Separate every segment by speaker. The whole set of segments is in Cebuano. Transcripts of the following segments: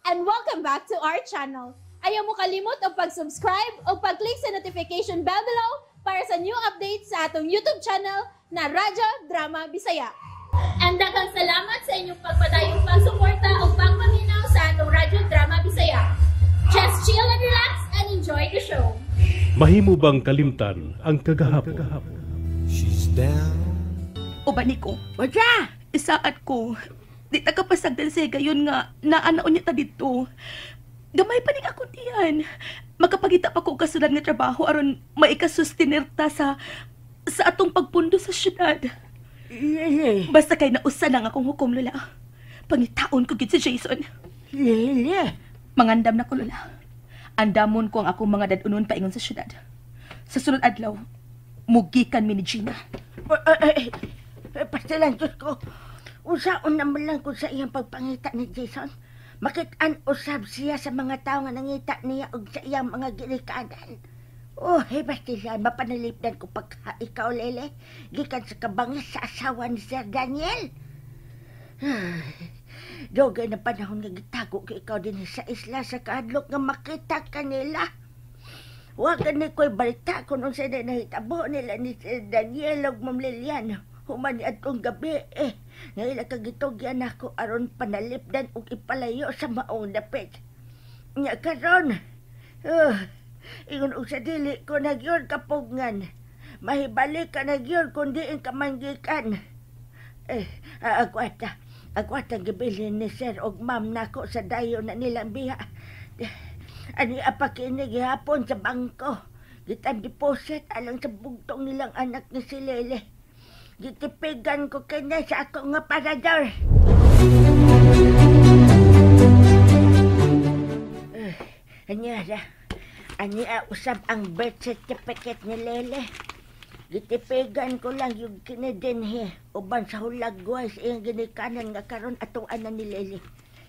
Speaker 1: And welcome back to our channel. Ayaw mo kalimot og pag-subscribe o pag-click sa notification bell below para sa new updates sa atong YouTube channel na Radyo Drama Bisaya. And daghang salamat sa inyong pagpadayong pagsuporta o pagpaminaw sa atong Radyo Drama Bisaya. Just chill and relax and enjoy the show.
Speaker 2: Mahimo bang kalimtan ang kagahapon?
Speaker 3: She's down.
Speaker 4: Uban ko.
Speaker 5: Unsa?
Speaker 4: Isaad ko. Di ta kapasagdan sa gayon nga naanaon niya ta dito. Gamay pa ning akong tiyan. Makapagita pa ko kasulad nga trabaho aron maikasustener ta sa atong pagpundo sa syudad.
Speaker 5: Lily.
Speaker 4: Basta kay nausa lang akong hukom, Lola. Pangitaon ko gid si Jason.
Speaker 5: Lily.
Speaker 4: Mangandam na ko, Lola. Andamon ko ang akong mga dadunon paingon sa syudad. Sa sunod adlaw, mugikan mi ni Gina.
Speaker 5: Eh, eh, pastilan, Diyos ko. Unsaon naman lang kung sa iyang pagpangita ni Jason. Makitaan usab siya sa mga tao nga nangita niya og sa iyang mga ginikanan. Oh, hey, pastilan, mapanalipdan ko pagka ikaw, Lele. Gikan sa kabangis sa asawa ni Sir Daniel. Dugay na panahon nga gitago ko ikaw din sa isla sa kaadlok nga makita kanila. Wa gani ko'y balita kung unsa na nahitabo nila ni Sir Daniel ug Ma'am Lilian. Human ni atong gabi eh. Nga ila kagitugyan ako aron panalipdan ug ipalayo sa maong dapit. Nya karon, ingon og sa dili ko na gyud kapugngan. Mahibalik ka na gyud kung diin ka man gikan. Eh, agwata. Agwata gibilin ni Sir og Ma'am nako sa dayo na nilang biha. Ani apa kini gihapon sa bangko. Gitan deposit alang sa bugtong nilang anak ni si Lele. Gitipigan ko kini sa ako nga parador. Eh, anya ra. Ani usab ang birth certificate ni Lele. Gitipigan ko lang yung kini dinhi uban sa hulagway sa iyang ginikanan nga karon atong ana ni Lele.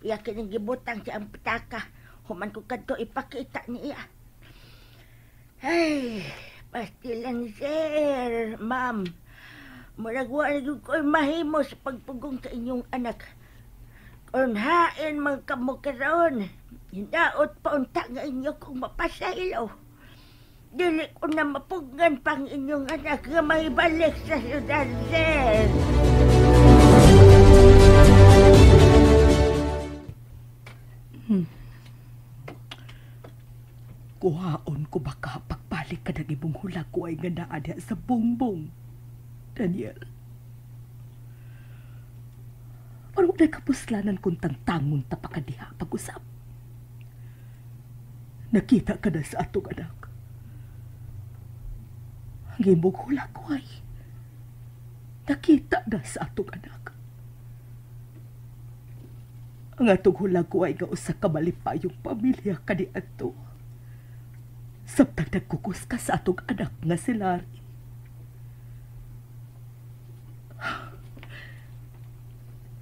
Speaker 5: Iya kining gibutang sa ang pitaka. Human ko kadto ipakita niya. Ay, pastilan sir, ma'am. Murag wa na gyud ko'y mahimo sa pagpugong sa inyong anak. Kung hain man kamo karon, hindaot pa unta nga inyo kung mapasaylo. Dili ko na mapugnan pang inyong anak nga mahibalik sa syudad, sir.
Speaker 4: Kuhaon ko baka pagbalik ka ng imong hulagway nga naa diha sa bongbong, Daniel. Pero huwag na kapuslanan kung tangtangon ta pa ka diha pag-usap. Nakita ka na sa atong anak. Ang imong hulagway. Nakita na sa atong anak. Ang atong hulagway nga usa ka malipayong pamilya kaniadto. Samtang nagkukus ka sa atong anak nga si Larry.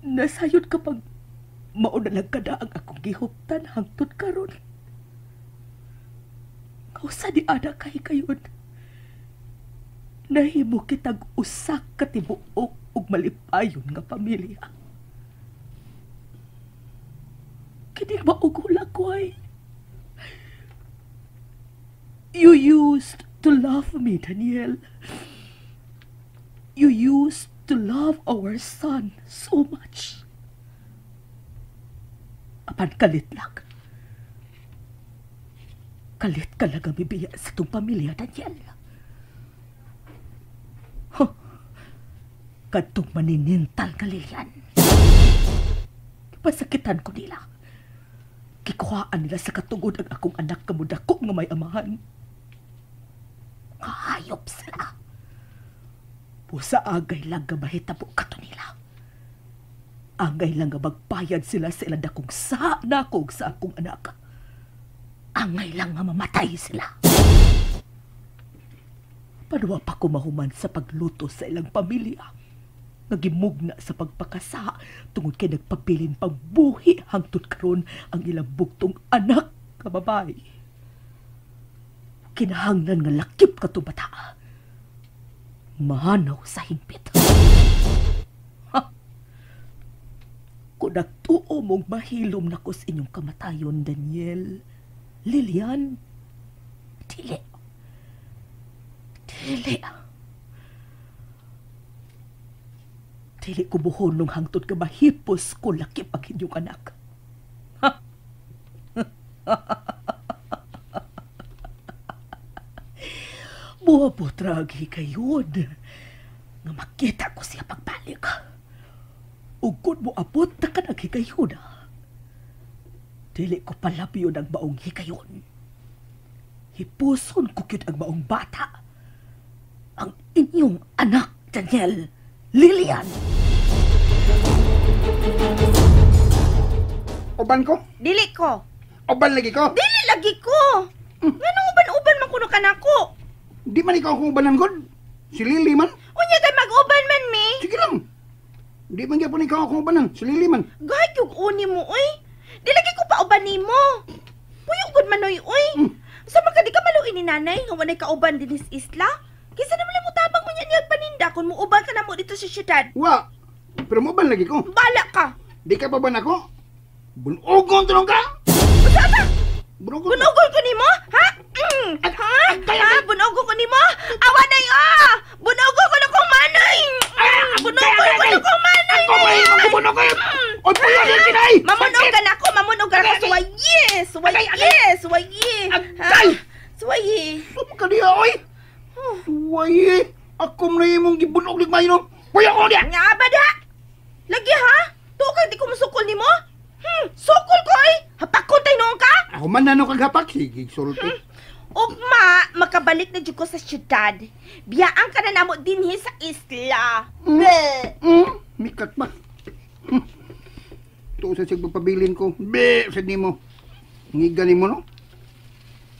Speaker 4: Nasayod ka pag mauna lang ka na ang akong gihuptan hangtod karon. Kausa ni Ana kay kayon. Nahimo kitag usa ka tibuok ug malipayon nga pamilya. Kini maog hulagway. You used to love me, Daniel. You used to love our son so much. Apan kalit lang. Kalit ka lang ang bibiya sa itong pamilya, Daniel. Huh. Kadtong maninintal ka, Lilian. Pasakitan ko nila. Kikuhaan nila sa katugod ang akong anak kamudako nga may amahan. Kahayop sila. Pusa agay lang nga mahitabo kato nila. Angay lang nga magbayad sila sa ilang dakong sa nakog sa akong anak. Angay lang nga mamatay sila. Panuwa pa ko mahuman sa pagluto sa ilang pamilya. Nagimugna sa pagpakasa tungod kay nagpabilin pang buhi hangtod karon ang ilang bugtong anak nga babae. Kinahanglan nga lakip ka bata. Mahanaw sa hingpit. Ha? Kung nagtuo mong mahilom na ko sa inyong kamatayon, Daniel, Lilian, dili. Dili. Dili ko buhonong hangtod ka mahipos ko lakip ang inyong anak. Buwabutragi kayon nga makita ko siya pagbalik. Ugod mo abot na ka naghigayon. Dili ko palabyon ang maong higayon. Hipuson ko yun ang maong bata. Ang inyong anak, Daniel, Lilian.
Speaker 6: Uban ko?
Speaker 7: Dili ko.
Speaker 6: Uban lagi ko?
Speaker 7: Dili lagi ko. Nganong uban-uban man kuno kanako?
Speaker 6: Di man ikaw akong ubanan, God. Si Lily man.
Speaker 7: Unya kay mag-uban man mi.
Speaker 6: Sige lang. Di man gyapon ikaw akong ubanan. Si Lily man.
Speaker 7: Gay kyug uni mo oy. Di lagi ko pa uban nimo. Puyo gud manoy oy. Sa man ka di ka maluin ni nanay nga walay kauban dinhi sa isla? Kinsa naman lang mo tabang unya niya paninda kung muuban ka namo dito sa syudad.
Speaker 6: Wa. Pero muuban lagi ko.
Speaker 7: Bala ka.
Speaker 6: Di ka pa ba nako? Bunogon tunong ka?
Speaker 7: Unsa ba?
Speaker 6: Bunogon.
Speaker 7: Bunogon ko nimo? Ha? Ha? Ha? Bunogon ko nimo? Awa nay ah! Bunogon ko na kong manay. Bunogon ko na kong manay.
Speaker 6: Ako may mabunogon. Oy puyo din sinay.
Speaker 7: Mamunog ka nako, mamunog ka nako. Suwaye, suwaye, suwaye.
Speaker 6: Agay!
Speaker 7: Suwaye.
Speaker 6: Sum ka diha oy. Suwaye. Ako man imong gibunog ligmay no. Puyo ko diha.
Speaker 7: Nga ba diha? Lagi ha? Tuo kay di ko musukol nimo? Sukol ko oy. Hapakon tay noon ka?
Speaker 6: Ako man nano kag hapak sige sulti.
Speaker 7: Ugma, makabalik na jud ko sa syudad. Biyaan ka na namo dinhi sa isla.
Speaker 6: Mikat ba? Tuo sa sig pagpabilin ko. Be, sad nimo. Ngiga nimo no.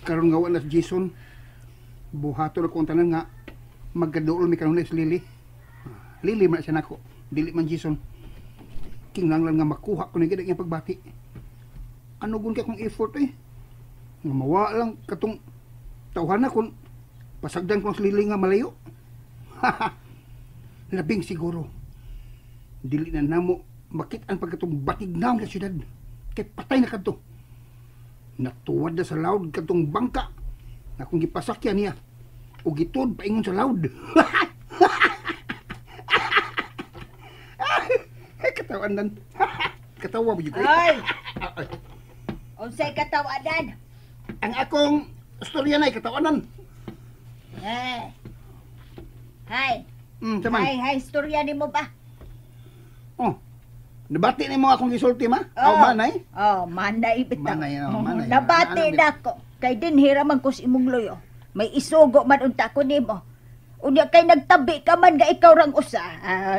Speaker 6: Karon nga wa na si Jason. Buhaton ako ang tanan nga magkaduol mi karon si Lily. Lily man siya nako. Dili man Jason. Kinahanglan nga makuha ko ni gid ang pagbati. Ano gun kay akong effort eh? Nga mawa lang katong tawhan na kung pasagdan ko si Lily nga malayo. Labing siguro. Dili na namo makit-an pagkatong batig naon sa syudad. Kay patay na kadto. Natuwad na sa loud kadtong bangka na kung gipasakyan niya o gitod paingon sa loud. Ay, katawan nan. Katawa mo yun.
Speaker 5: Ay! Unsay katawanan?
Speaker 6: Ang akong storya na katawanan.
Speaker 5: Eh. Hay.
Speaker 6: Saman.
Speaker 5: Hay, hay, storya nimo ba?
Speaker 6: Oh. Nabati nimo akong gisulti ma? Oh, manay?
Speaker 5: Oh, manay bitaw.
Speaker 6: Manay, oh, manay.
Speaker 5: Nabati na ko. Kay dinhi ra man ko sa imong luyo. May isugo man unta ko nimo. Unya kay nagtabi ka man nga ikaw rang usa.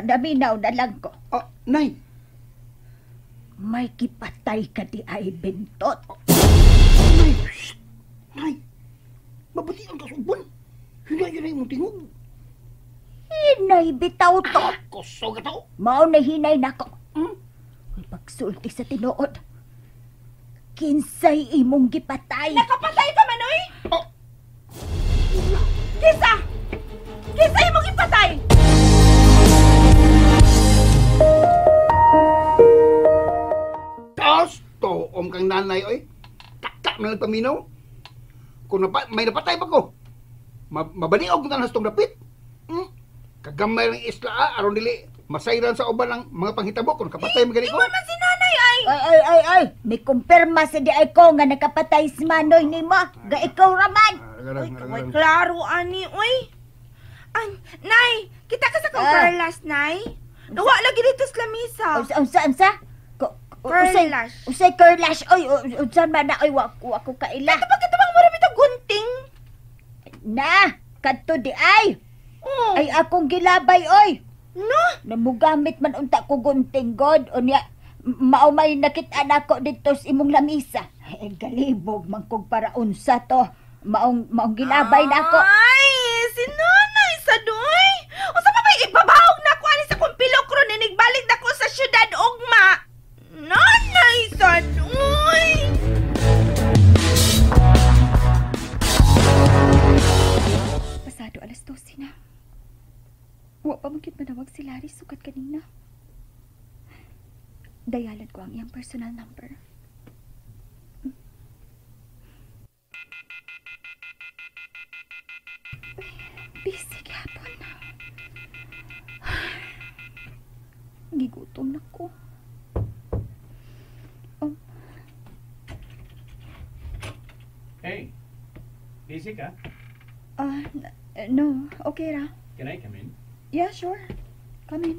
Speaker 5: Naminaw na lang ko.
Speaker 6: Oh, nay.
Speaker 5: May kipatay ka di ay bentot.
Speaker 6: Oh. Nay, shh. Nay. Mabuti ang kasubon. Hinay yun ay mong tingog.
Speaker 5: Hinay bitaw to.
Speaker 6: Kusog ka to.
Speaker 5: Mao na hinay nako. Uy, pagsulti sa tinuod. Kinsay imong gipatay.
Speaker 7: Nakapatay ka man, oy!
Speaker 6: Oh.
Speaker 7: Kinsa? Kinsa imong gipatay?
Speaker 6: Tapos, toom kang nanay, oy. Takta man lang paminaw. Kung may napatay pa ko, mabaniog na nastong dapit. Kagamay ng isla, aron dili masayran sa uban ang mga panghitabo kung kapatay man gani ko.
Speaker 7: Ingon man si nanay ay.
Speaker 5: Ay, ay, ay, ay. May kumpirma sa di ay ko nga nakapatay si Manoy nimo. Ga ikaw raman.
Speaker 7: Uy, kaway klaro ani, oy. Ay, nay, kita ka sa kong Carlas, nay. Nawa lagi dito sa lamisa.
Speaker 5: Unsa, unsa?
Speaker 7: Curlash.
Speaker 5: Usay curlash. Oy, unsa man na oy, wa ko kaila.
Speaker 7: Kato ba kato bang mura bitaw gunting?
Speaker 5: Na, kadto di ay.
Speaker 7: Oh.
Speaker 5: Ay akong gilabay oy.
Speaker 7: No?
Speaker 5: Namugamit man unta ko gunting god. Unya, mao may nakit-an ako dito sa imong lamisa. Eh, galibog man kog para unsa to. Maong gilabay na ako.
Speaker 7: Ay, si nanay sa doy. Unsa pa may ibabawog na ko ani sa kong pilok ron inigbalik na ko sa syudad ugma. Nanay sa doy.
Speaker 4: Pasado 12 na. Wa pa man gyud manawag si Larry sukat kanina. Dayalan ko ang iyang personal number. Busy gyapon. Gigutom na ko. Oh.
Speaker 8: Hey, busy ka?
Speaker 4: No, okay ra.
Speaker 8: Can I come in?
Speaker 4: Yeah, sure. Come in.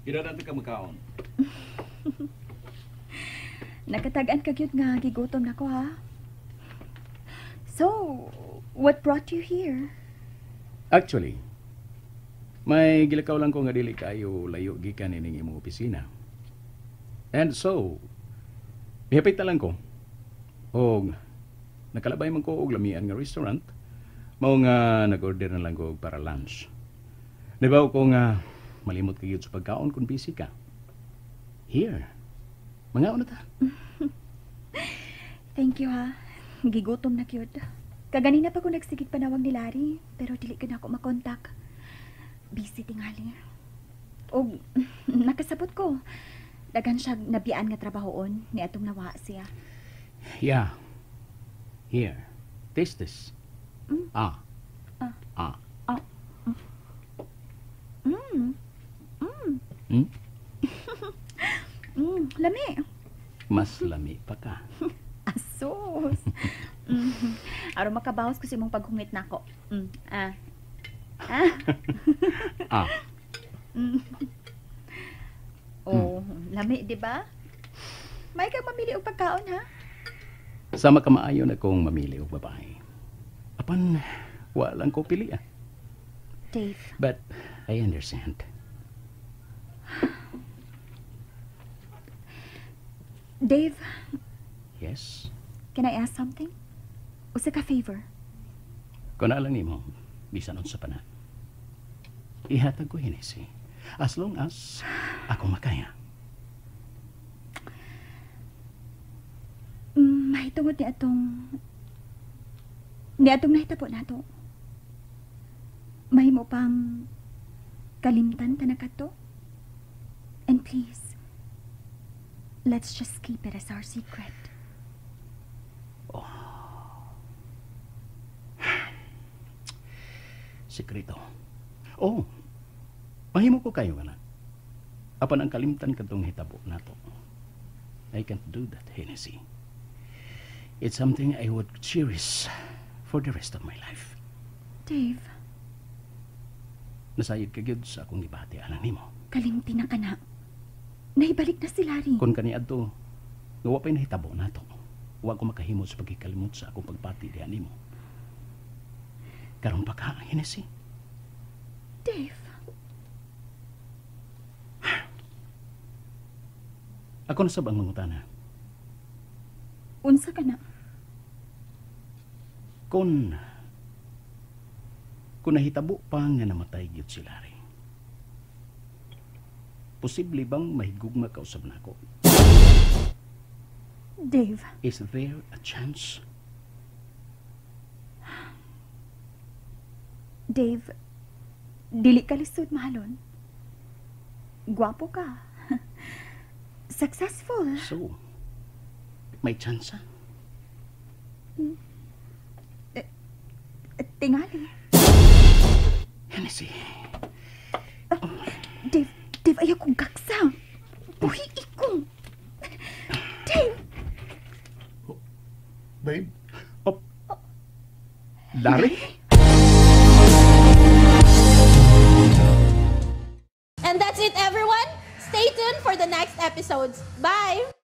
Speaker 8: Gira nato ka magkaon.
Speaker 4: Nakatag-an ka gyud nga gigutom na ko, ha? So, what brought you here?
Speaker 8: Actually, may gilakaw lang ko nga dili kaayo layo gikan ining imong opisina. And so, mihapit na lang ko. Og nakalabay man ko og lamian nga restaurant. Mao nga nag-order na lang ko og para lunch. Nibaw ko nga malimot ka gyud sa pagkaon kung busy ka. Here. Mangaon na ta.
Speaker 4: Thank you, ha. Gigutom na gyud. Kaganina pa ko nagsigig panawag ni Larry, pero dili ka na ako makontak. Busy tingali. Og nakasabot ko. Dagan siya nabiyaan nga trabahoon ni atong nawa siya.
Speaker 8: Yeah. Here. Taste this.
Speaker 4: Mm.
Speaker 8: Ah.
Speaker 4: Ah.
Speaker 8: Ah.
Speaker 4: Ah. Mm. Mm.
Speaker 8: Mm?
Speaker 4: Mm, lami.
Speaker 8: Mas lami pa ka.
Speaker 4: Asos. Aron makabawas ko sa imong paghungit nako. Mm. Ah. Ah.
Speaker 8: Ah.
Speaker 4: Mm. Oh, lami, di ba? May kang mamili og pagkaon, ha?
Speaker 8: Sama ka maayo na kong mamili og babae. Apan, wa lang ko pili, ah.
Speaker 4: Dave.
Speaker 8: But I understand.
Speaker 4: Dave.
Speaker 8: Yes?
Speaker 4: Can I ask something? Usa ka favor?
Speaker 8: Kung na lang nimo, bisan unsa pa na. Ihatag ko Hennessy. As long as ako makaya.
Speaker 4: Mahitungod ni atong nahitabo nato. Mahimo pang kalimtan ta na kadto. And please, let's just keep it as our secret.
Speaker 8: Oh. Sekreto. Oh, mahimo ko kayo nga na. Apan ang kalimtan kadtong hitabo nato. I can't do that, Hennessy. It's something I would cherish for the rest of my life.
Speaker 4: Dave.
Speaker 8: Nasayod ka gyud sa akong gibati alang nimo.
Speaker 4: Kalimti na ka na. Naibalik na si Larry.
Speaker 8: Kung kaniadto, nga wa pa'y nahitabo nato. Wa ko makahimo sa pagkikalimot sa akong pagbati diha nimo. Karon pa ka, Hennessy.
Speaker 4: Dave.
Speaker 8: Ako na sab ang mangutana.
Speaker 4: Unsa ka na?
Speaker 8: Kung nahitabo pa nga namatay gyud si Larry, posible bang mahigugma ka usab nako?
Speaker 4: Dave.
Speaker 8: Is there a chance?
Speaker 4: Dave, dili ka lisod mahalon. Gwapo ka. Successful.
Speaker 8: So, may chance?
Speaker 4: Tingali.
Speaker 8: Hennessy.
Speaker 4: Dave, Dave, ayaw kong gaksa. Buhi ko. Dave.
Speaker 6: Oh, babe.
Speaker 8: Oh. Larry?
Speaker 1: And that's it, everyone. Stay tuned for the next episodes. Bye!